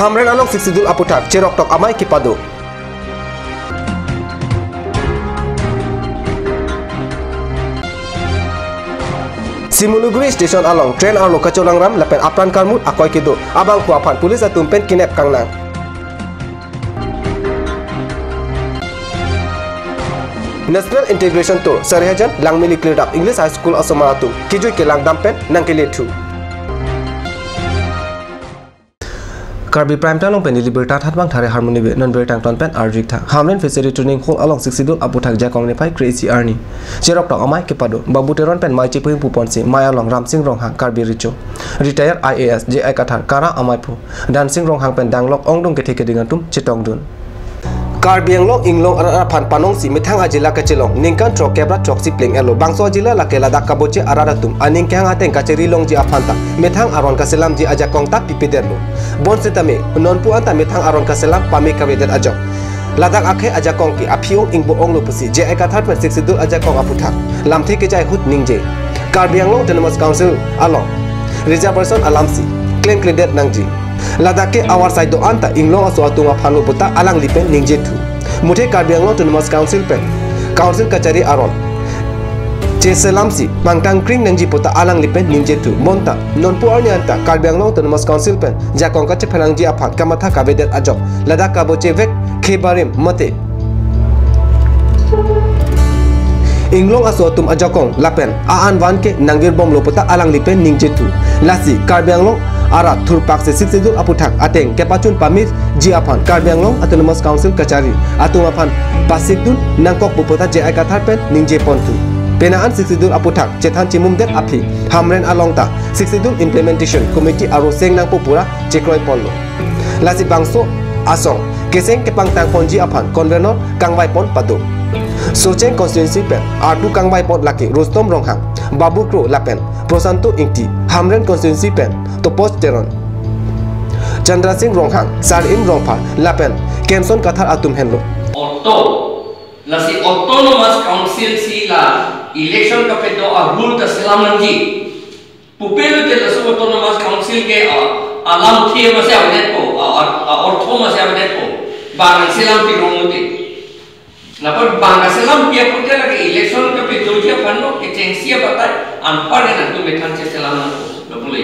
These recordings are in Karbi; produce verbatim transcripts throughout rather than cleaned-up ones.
Hamren along Sixth Schedule aputhak cheroktok amei kepado. Simuliguri station along train arlo kacholangram lapen apran karmut akoi kedo abangphu aphan police atum pen kinep kangnang. National Integration Tour, Sarihajan Langmili Klirdap English High School asomar atum kejui kelang dam pen nangkele thu. Karbi Prime Time along pen neli birta thanbang thare harmoni be non birta angton pen arjik tha. Hamren Fishery Training Hall along Sixth Schedule aputhak jakong niphai kre-isi arni cheroktok amei kepado. Babu Teron pen mei chepuing puponsi mei along Ramsing Ronghang Karbi Recho, retired I A S J I Kathar, Kara ameiphu Dansing Ronghang pen danglok ongdung kethe keding atum chetongdun. Karbi Anglong inglong arat aphan panongsi methang ajila kachelong ningkan throkkep ra throksi pleng elo. Bangso ajila lake ladak kaboche arat atum aning kehang ateng kacheri longji aphan ta methang aron kaselamji ajakong ta pipedetlo. Bonsitame nonpu anta methang aron kaselam pame kavedet ajok ladak akhei ajakong ke aphi-ong ingbo-onglo pusi J I Kathar pen Sixth Schedule ajakong aputhak lamthe kejai ahut ningje. Karbi Anglong Autonomous Council along reservation alamsi klem kledet nangji. Ladak ke avar sai do-an ta inglong aso atum aphanlo puta alangli pen ningje thu. Muthe Karbi Anglong Autonomous Council pen Council kachari aron cheselamsi pangtang kring nangji puta alangli pen ningje thu. Bonta nonpu arni anta Karbi Anglong Autonomous Council pen jakong kachephelangji aphan kamatha kavedet ajok ladak kaboche vek khebarim mate inglong aso atum ajakong lapen a-an van ke nangvirbomlo puta alangli pen ningje thu. Lasi Karbi Anglong arat thurpaksi Sixth Schedule aputhak ateng kepachun pamirji aphan Karbi Anglong Autonomous Council kachari atum aphan pasikdun nangkokpo puta J I Kathar pen ningje pon thu. Penang an Sixth Schedule aputhak chethan chimumdet aphi Hamren along ta Sixth Schedule Implementation Committee aro seng nangpo pura chekroi ponlo. Lasi bangso asong keseng kepangtang ponji aphan convenor kangvai pon pado. Socheng constituency pen arpu kangvai pon lake Rustom Ronghang, Babu Kro lapen Prosanto Ingti, Hamren constituency pen Topos Teron, Chandra Singh Ronghang, Sarim Rongphar lapen Kemson Kathar atum henlo. Auto, lasi Autonomous Council si la election kapedo a rule ta selam nangji. Pupe lote laso Autonomous Council ke, ah, alamthe masi avedetpo, ah, ah, ah, ortho masi avedetpo. Bang selam pi rong lote. Lapen bang selam pi apot ke lake election kapedoji aphanlo kechengsi abatai anpar nangtum methang cheselam nangpo. Lapu le.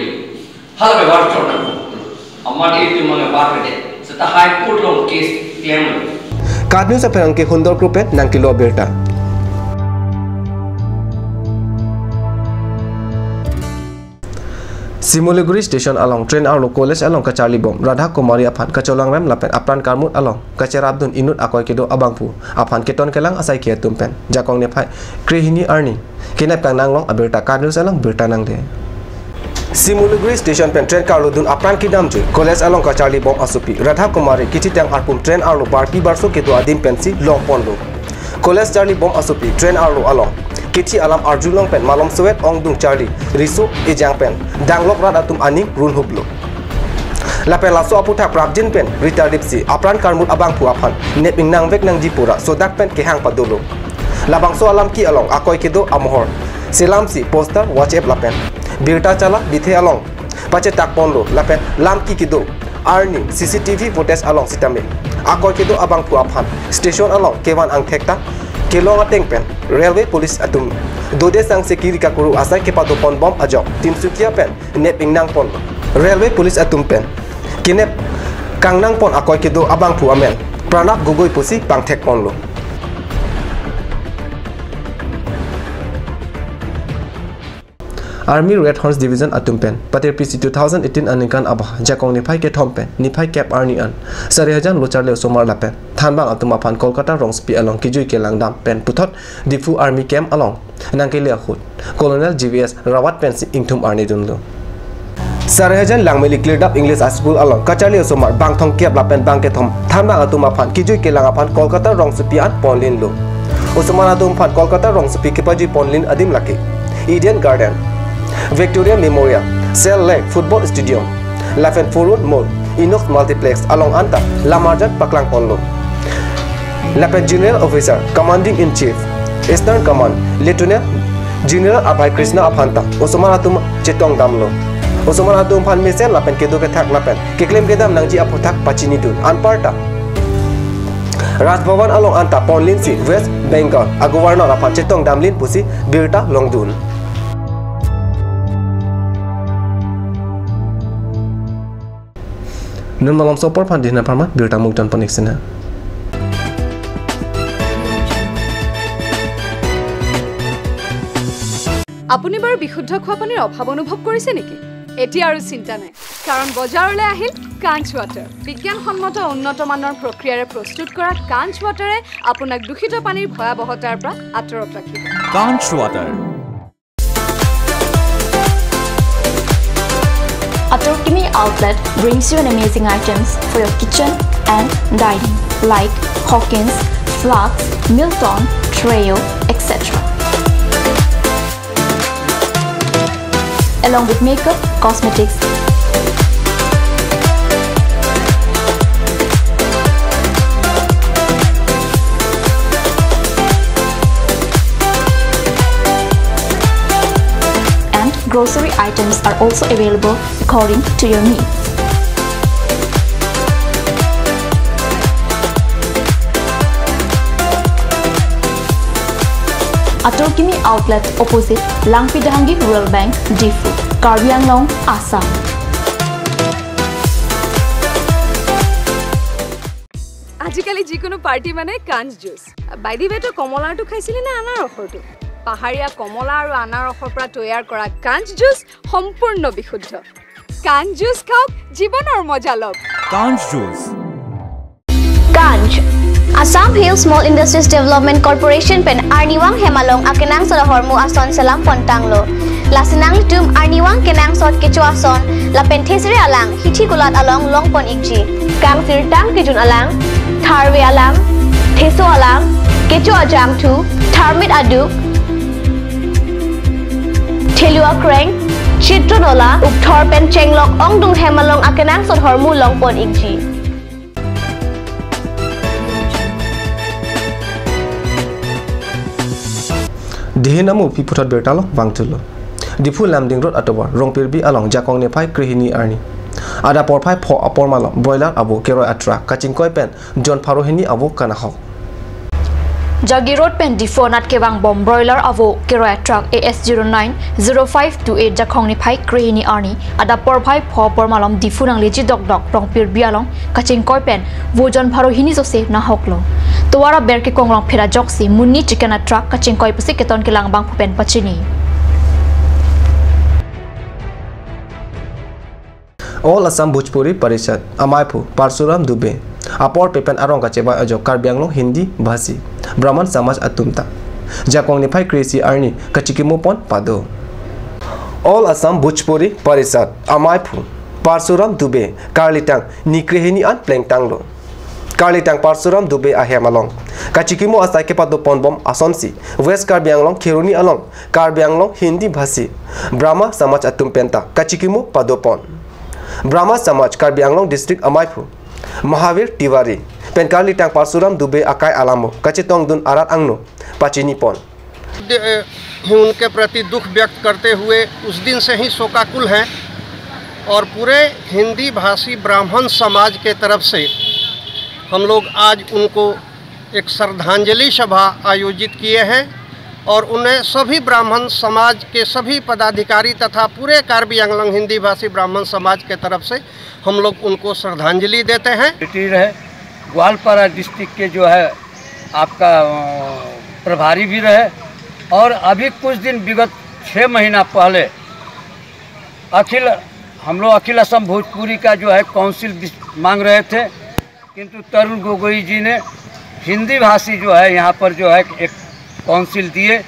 Hala bevar chor nangpo. Amat itu mangbar pede. Seta High Court along case klem. KAT News apherangke Hundor Kro pen nangkelo birta. Simuliguri station along train arlo college along kacharlibom Radha Kumari aphan kacholangrem lapen apran karmut along kacherapdun inut akoi kedo abangphu aphan keton kelang asaikhi atum pen jakong niphai krehini arni kinep kangnang along abirta KAT News along birta nangde. Simuliguri station pen train karlodun apran kedamji college along kacharlibom asopi Radha Kumari kethitang arpum train arlo barpi barso kedo adim pensi longponlo. College charlibom asopi train arlo along kethi alam arjulong pen malom sowet ongdung charli riso ejang pen danglok rat atum aning runhuplo. Lapen laso aputhak prapjin pen ritaripsi apran karmut abangphu aphan nep ingnangvek nangji pura sodak pen kehang padolo. Labangso alam ke along akoi kedo amohor selamsi poster, WhatsApp lapen birta chala bithe along pachetak ponlo lapen lam ke kedo arni C C T V footage along sitame akoi kedo abangphu aphan station along kevan angthek ta kelong ateng pen railway police atum dode sangse kiri kakuru asai kepado ponbom ajok Tinsukia pen nep ingnang pon. Railway police atum pen kenep kangnang pon akoi kedo abangphu amen Pranab Gogoi pusi pangthek ponlo. Army Red Horns Division atum pen patirpisi two thousand eighteen aningkan abah jakong niphai kethom pen niphai kep arni an Sarihajan locharli osomar lapen thanbang atum aphan Kolkata rongsopi along kejui kelang dam pen puthot Diphu Army Camp along nangkele ahut Colonel G V S Rawat pensi ingthum arni dunlo. Sarihajan Langmili Klirdap English High School along kacharli osomar bangthom kep lapen bangkethom thanbang atum aphan kejui kelang aphan Kolkata rongsopi an ponlinlo. Osomar atum aphan Kolkata rongsopi kepajui ponlin adim lake Eden Garden, Victoria Memorial, Salt Lake Football Stadium, lapen Forum Mall, Inox Multiplex along anta lamarjan paklang ponlo. Lapen General Officer, Commanding in Chief, Eastern Command, Lieutenant General Abhay Krishna aphanta osomar atum chetong damlo. Osomar atum aphan mesen lapen kedo kethak lapen keklem kedam nangji aphuthak pachinidun. Anparta Raj Bhavan along anta ponlinsi West Bengal a-Governor aphan chetongdamlin pusi birta longdun. Non malomso apor aphan dina pharman birta mukdan panik sena. আপুনি বাৰু বিশুদ্ধ খোৱা পানীৰ অভাৱ অনুভৱ কৰিছে নেকি? এতিয়া আৰু চিন্তা নাই, কাৰণ বজাৰলৈ আহিল কাঞ্চ ৱাটাৰ। বিজ্ঞানসন্মত উন্নত মানৰ প্ৰক্ৰিয়াৰে প্ৰস্তুত কৰা কাঞ্চ ৱাটাৰে আপোনাক দূষিত পানীৰ ভয়াৱহতাৰ পৰা আঁতৰত ৰাখিব। Kanch Water. Atorkimi Outlet brings you an amazing items for your kitchen and dining, like Hawkins, flasks, Milton, Treo, et cetera. Along with makeup, cosmetics, and grocery items are also available according to your needs. Atorkimi Outlet, opposite Langpi Dehangi Rural Bank, Diphu, Karbi Anglong, Assam. আজিকালি যিকোনো পাৰ্টি মানে কাঞ্চ juice. By the ৱে, তই কমলাৰটো খাইছিলি নে আনাৰসৰটো? পাহাৰীয়া কমলা আৰু আনাৰসৰ পৰা তৈয়াৰ কৰা কাঞ্চ জুচ সম্পূৰ্ণ বিশুদ্ধ। কাঞ্চ জুচ খাওক, জীৱনৰ মজা লওক। Kanch Juice. Kanch. Assam Hill Small Industries Development Corporation pen arnivang hem along akenangsot ahormu ason selam pontanglo. Lasi nanglitum arnivang kenangsot kecho ason lapen thesere alang hithi kulat along longpon ikji. Kangsirtang kejun alang, tharve alang, theso alang, kecho ajangthu, tharmit aduk, thelu akreng, chitron ola, ukthor pen chenglok ongdung hem along akenangsot ahormu longpon ikji. Dihin amu pi puthot birta along vangthulo. Diphu Lumding Road atovar Rongpirbi along Jakong niphai krehini arni adap porphai pho apor malom broiler avo keroi a-truck kachingkoi pen jon pharo hini avo kanahok. Jagi Road pen Diphu anat kevang bom broiler avo keroi a-truck A S zero nine zero five two eight Jakong niphai krehini arni adap porphai pho apor malom Diphu nangleji dokdok Rongpirbi along kachingkoi pen vo jon pharo hini jose nahoklo. Tovar aber kekong along phira ajoksi monit chicken a-truck kachingkoi pusi keton kelang abangphu pen pachini. All Assam Bhojpuri Parishad amaiphu Parsuram Dubey apor pepen arong kachevai ajok Karbi Anglong Hindi bhasi Brahman Samaj atum ta Jakong niphai krehini arni kachikimo pon pado. All Assam Bhojpuri Parishad amaiphu Parsuram Dubey karlitang ni krehini an plengtanglo. Karlitang Parsuram Dubey ahem along kachikimo asai kepado pon bom asonsi West Karbi Anglong Kheroni along Karbi Anglong Hindi bhasi Brahma Samaj atum penta kachikimo pado pon. Brahma Samaj Karbi Anglong District amaiphu Mahavir Tiwari pen karlitang Parsuram Dubey akai alamo kachetongdun arat angno pachini pon. दे-, उनके प्रति दुख व्यक्त करते हुए उस दिन से ही शोकाकुल हैं और पूरे हिंदी भाषी ब्राह्मण समाज के तरफ से हम लोग आज उनको एक श्रद्धांजलि सभा आयोजित किए हैं और उन्हें सभी ब्राह्मण समाज के सभी पदाधिकारी तथा पूरे कार्बी आंगलोंग हिंदी भाषी ब्राह्मण समाज के तरफ से हम लोग उनको श्रद्धांजलि देते हैं। सेक्रेटरी रहे, ग्वालपारा डिस्ट्रिक्ट के जो है आपका, अ, प्रभारी भी रहे और अभी कुछ दिन विगत छः महीना पहले अखिल, हम लोग अखिल असम भोजपुरी का जो है काउंसिल बिस-, मांग रहे थे, किंतु तरुण गोगोई जी ने हिंदी भाषी जो है यहाँ पर जो है एक काउंसिल दिए,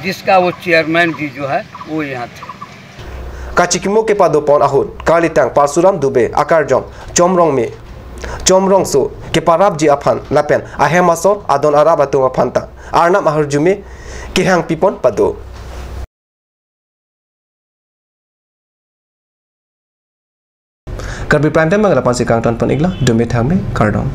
जिसका वो चेयरमैन भी जो है वो यहाँ थे। Kachikimo kepado pon ahut karlitang Parsuram Dubey akarjong Chomrong Me, Chomrongso keparapji aphan lapen ahem asor adon arap atum aphan ta Arnam ahorjume kehang pipon pado. Karbi Prime Time abang lapu-an si kangton pon iklo, dome thangme, kardom.